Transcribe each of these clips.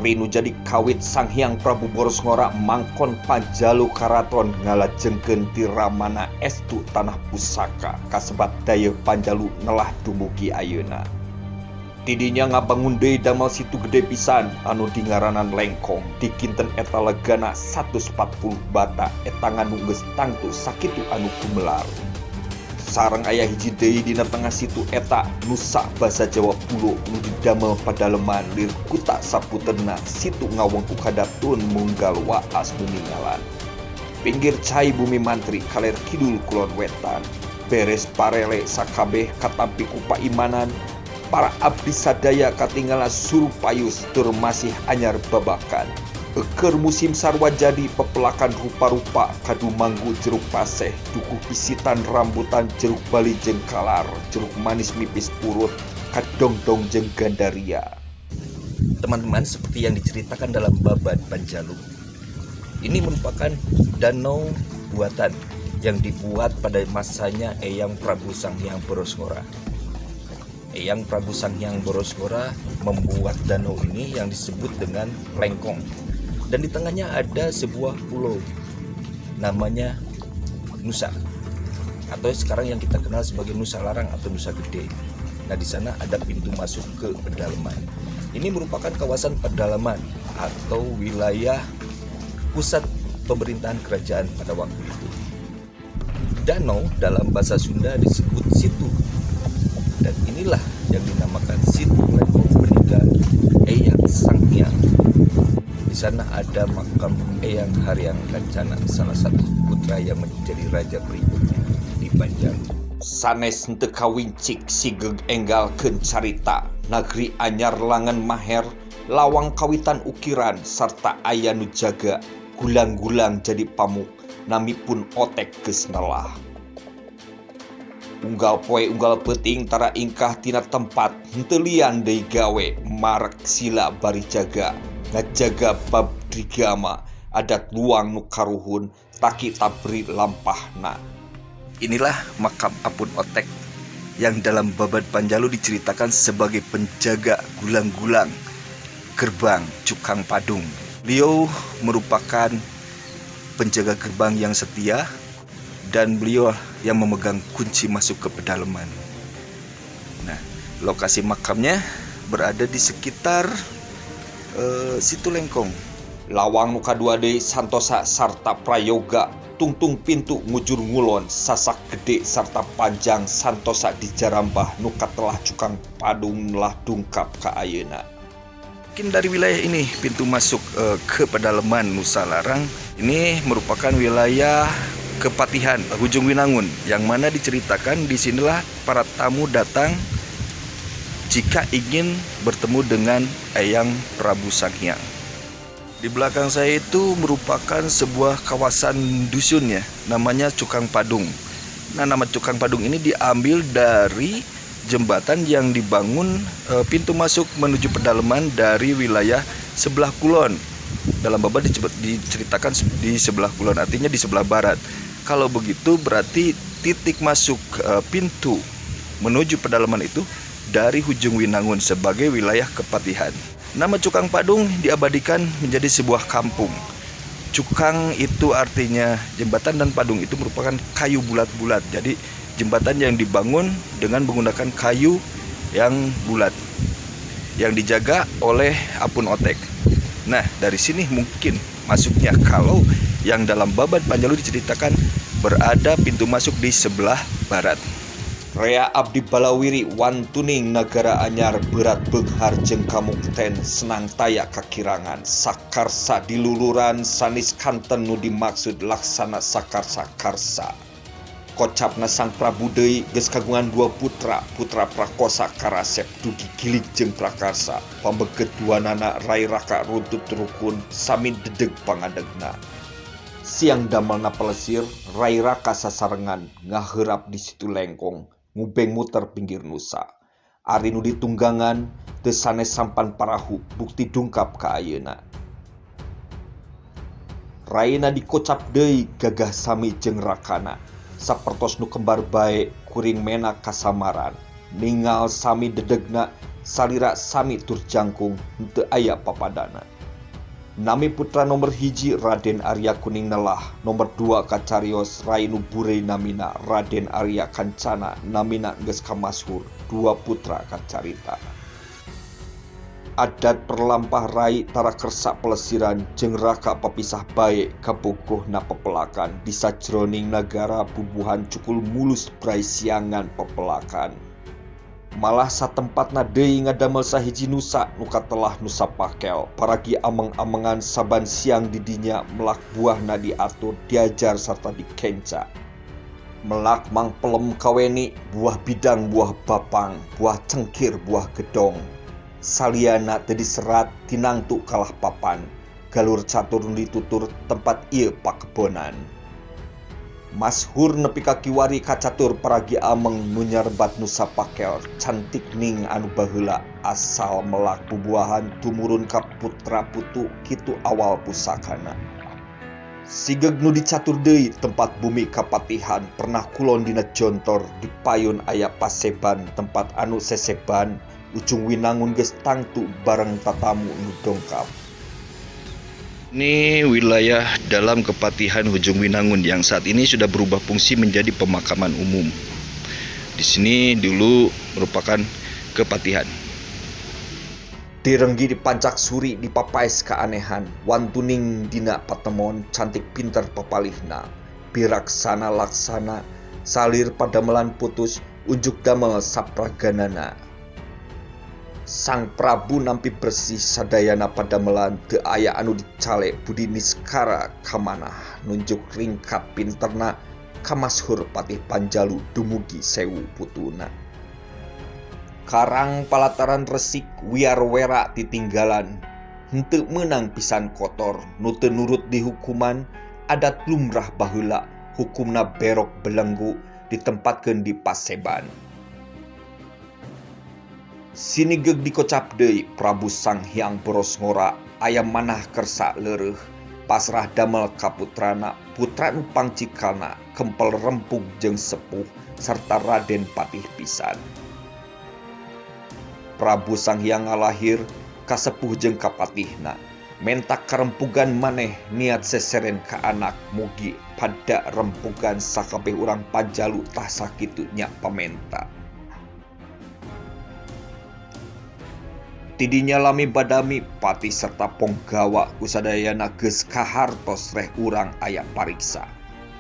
Sakri nu jadi kawit Sang Hyang Prabu Borosngora mangkon panjalu karaton ngalajengkeun ti ramana estu tanah pusaka kasebat dayeuh Panjalu nelah dumugi ayeuna. Tidinya ngabangun deui damel situ gede pisan anu dingaranan Lengkong dikinten eta legana 140 bata eta nganu geus tangtu sakitu anu gumelar. Sareng aya hiji deui dina tengah situ eta nusa basa Jawa pulo nu didamel padaleman lir kuta saputerna situ ngawengku kadatun munggal waas nu ningalan. Pinggir cai bumi mantri kaler kidul kulon wetan. Beres parele sakabeh katampi ku paimanan para abdi sadaya katinggalan surupayus tur masih anyar babakan. Eker musim sarwa jadi pepelakan rupa-rupa kadu manggu jeruk paseh dukuh pisitan rambutan jeruk bali jeung kalar jeruk manis mipis purut kadongdong jeung gandaria. Teman-teman, seperti yang diceritakan dalam Babad Panjalu, ini merupakan danau buatan yang dibuat pada masanya Eyang Prabu Sanghyang Borosngora. Eyang Prabu Sanghyang Borosngora membuat danau ini yang disebut dengan Lengkong. Dan di tengahnya ada sebuah pulau namanya Nusa, atau sekarang yang kita kenal sebagai Nusa Larang atau Nusa Gede. Nah, di sana ada pintu masuk ke pedalaman. Ini merupakan kawasan pedalaman atau wilayah pusat pemerintahan kerajaan pada waktu itu. Danau dalam bahasa Sunda disebut situ. Dan inilah yang dinamakan Situ Lengkong Peninggalan Eyang Sanghyang. Di sana ada makam Eyang Hariang Kancana, salah satu putra yang menjadi raja berikutnya di Panjalu. Sanes henteu kawincik sigeg enggalkeun carita nagri anyar langan maher lawang kawitan ukiran sarta aya nu jaga gulang-gulang jadi pamuk nami pun otek geus nelah. Unggal poe unggal peuting tara ingkah tina tempat henteu lian deui gawe marek sila bari jaga ngajaga bab drigama adat luang nu karuhun taki tabri lampahna. Inilah makam Apun Otek yang dalam Babad Panjalu diceritakan sebagai penjaga gulang-gulang gerbang Cukang Padung. Beliau merupakan penjaga gerbang yang setia dan beliau yang memegang kunci masuk ke pedalaman. Nah, lokasi makamnya berada di sekitar Situ Lengkong. Lawang nu kadua deui santosa sarta prayoga tungtung pintu ngujur ngulon sasak gede sarta panjang santosa dijarambah nu katelah Cukang Padung lah dungkap ka ayeuna. Mungkin dari wilayah ini pintu masuk ke pedalaman Nusa Larang ini merupakan wilayah Kepatihan Hujung Winangun, yang mana diceritakan disinilah para tamu datang jika ingin bertemu dengan Eyang Prabu Sanghyang. Di belakang saya itu merupakan sebuah kawasan dusun ya, namanya Cukang Padung. Nah, nama Cukang Padung ini diambil dari jembatan yang dibangun pintu masuk menuju pedalaman dari wilayah sebelah kulon. Dalam babad diceritakan di sebelah kulon, artinya di sebelah barat. Kalau begitu berarti titik masuk pintu menuju pedalaman itu dari Hujung Winangun sebagai wilayah kepatihan. Nama Cukang Padung diabadikan menjadi sebuah kampung. Cukang itu artinya jembatan dan Padung itu merupakan kayu bulat-bulat. Jadi jembatan yang dibangun dengan menggunakan kayu yang bulat yang dijaga oleh Apun Otek. Nah, dari sini mungkin masuknya kalau yang dalam Babad Panjalu diceritakan berada pintu masuk di sebelah barat. Rea abdi balawiri wantuning nagara anyar berat beunghar jeung kamukten senang taya kakirangan sakarsa diluluran sanis kanten nu dimaksud laksana sakarsa karsa. Kocapna Sang Prabu deui geus kagungan dua putra, putra Prakosa karasep dugi gilig jeung Prakarsa. Pameget duanana rai raka runtut rukun sami dedeg pangadegna. Siang damelna pelesir, rai raka sasarengan ngaheurap di Situ Lengkong, ngubeng muter pinggir Nusa. Ari nu ditunggangan teu sanes sampan parahu bukti dungkap ka ayeuna. Raina dikocap deui gagah sami jeung rakana. Sapertos nu kembar bae kuring mena kasamaran. Ningal sami dedegna salira sami tur jangkung henteu aya papadana. Nami putra nomor hiji Raden Arya Kuning Nelah, nomor 2 kacarios Rainu Burei namina Raden Arya Kancana namina geus kamashur, dua putra kacarita. Adat perlampah rai tara kersa pelesiran jeung raka papisah bae kabogohna pepelakan di sajroning nagara bubuhan cukul mulus brai siangan pepelakan. Malah satempatna deui ngadamel sahiji nusa nu katelah Nusa Pakel paragi ameng-amengan saban siang di dinya melak buahna diatur diajar sarta dikenca. Melak mangpelem kaweni buah bidang buah bapang buah cengkir buah gedong. Saliana teu diserat tinangtu kalah papan galur catur nu ditutur tempat ieu pakebonan. Mashur nepi ka kiwari kacatur paragi ameng nu nyarebat Nusa Pakel cantik ning anu baheula asal melak bubuahan tumurun ka putra putu kitu awal pusakana. Sigeg nu dicatur deui tempat bumi kapatihan pernah kulon dina jontor di payun aya paseban tempat anu seseban Ujung Winangun geus tangtu bareng tatamu nu dongkap. Ini wilayah dalam Kepatihan Hujung Winangun yang saat ini sudah berubah fungsi menjadi pemakaman umum. Di sini dulu merupakan kepatihan. Direnggi di pancak suri dipapaes keanehan, wantuning dina patemon cantik pinter papalihna, biraksana laksana, salir padamelan putus, unjuk damel sapraganana. Sang Prabu nampi bersih sadayana padamelan teu aya anu dicale budi niskara kamanah nunjuk ringkat pinterna kamashur patih Panjalu dumugi 1000 putuna. Karang palataran resik wiar wera titinggalan henteu meunang pisan kotor nu teu nurut dihukuman adat lumrah baheula hukumna berok belenggu ditempatkeun di paseban. Sinigeg dikocap deui Prabu Sang Hyang Borosngora aya manah kersa leureuh pasrah damel ka putrana putra nu pangcikalna kempel rempug jeung sepuh sarta Raden Patih pisan. Prabu Sang Hyang ngalahir kasepuh jeung kapatihna menta karempugan maneh niat seseren ka anak mugi pada rempugan sakabeh urang Panjalu tah sakitu nya pamenta. Tidinya lami badami patih serta ponggawa kusadayana geus kahartos reh urang aya pariksa.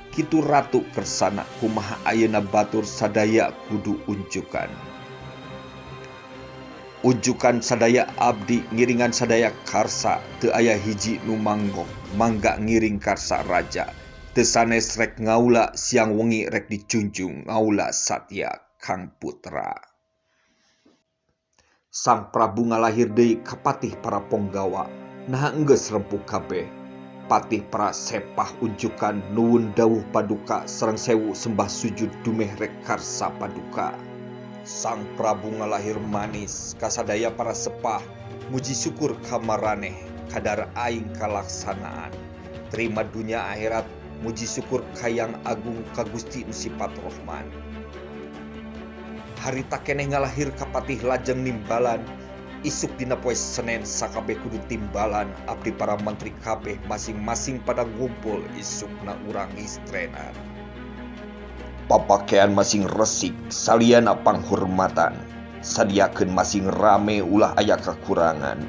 Kitu ratu kersana kumaha ayeuna batur sadaya kudu unjukan. Unjukan sadaya abdi ngiringan sadaya karsa teu aya hiji nu manggok mangga ngiring karsa raja. Teu sanes rek ngaula siang wengi rek dijunjung ngaula satya kang putra. Sang Prabu ngalahir deui kapatih para ponggawa naha enggeus rempug kabeh. Patih para sepah unjukan nuwun dawuh paduka sareng 1000 sembah sujud dumeh rek karsa paduka. Sang Prabu ngalahir manis kasadaya para sepah muji syukur kamaraneh kadar aing kalaksanaan. Terima dunia akhirat muji syukur kayang agung ka Gusti nu sifat Rohman. Harita keneh ngalahir kapatih lajeng nimbalan isuk dina poe Senen sakabeh kudu timbalan abdi para menteri kabeh masing-masing pada ngumpul isukna urang istrenan. Papakean masing resik saliana panghormatan sadiakeun masing rame ulah aya kakurangan.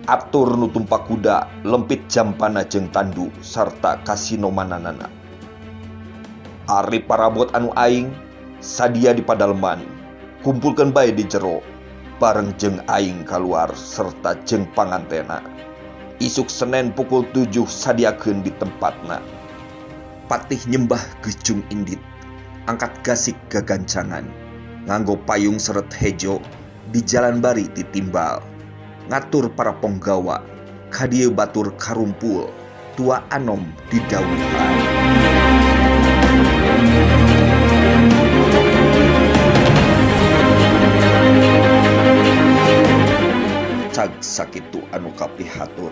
Atur nu tumpak kuda lempit jampana jeung tandu sarta kasinomananana. Ari parabot anu aing sadia di padaleman kumpulkeun bae di jero bareng jeung aing kaluar serta jeung pangantena. Isuk Senen pukul 7 sadiakeun di tempatna. Patih nyembah gejung indit angkat gasik gagancangan nganggo payung seret hejo di jalan bari titimbal ngatur para ponggawa kadieu batur karumpul tua anom didawuhan. Cag sakitu anu kapihatur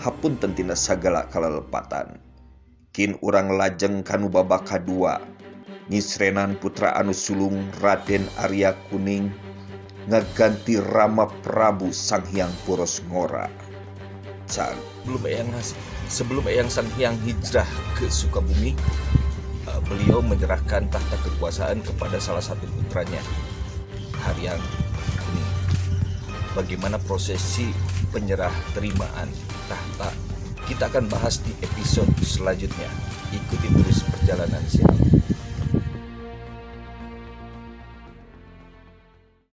hapunten tina sagala kalelepatan. Kin urang lajeng kanu babak kadua Nyisrenan putra anu sulung Raden Arya Kuning ngaganti Rama Prabu Sang Hyang Borosngora. Pacang. Sebelum Eyang Sanghyang hijrah ke Sukabumi, beliau menyerahkan tahta kekuasaan kepada salah satu putranya, Hariang ini. Bagaimana prosesi penyerah terimaan tahta, kita akan bahas di episode selanjutnya. Ikuti terus perjalanan sini.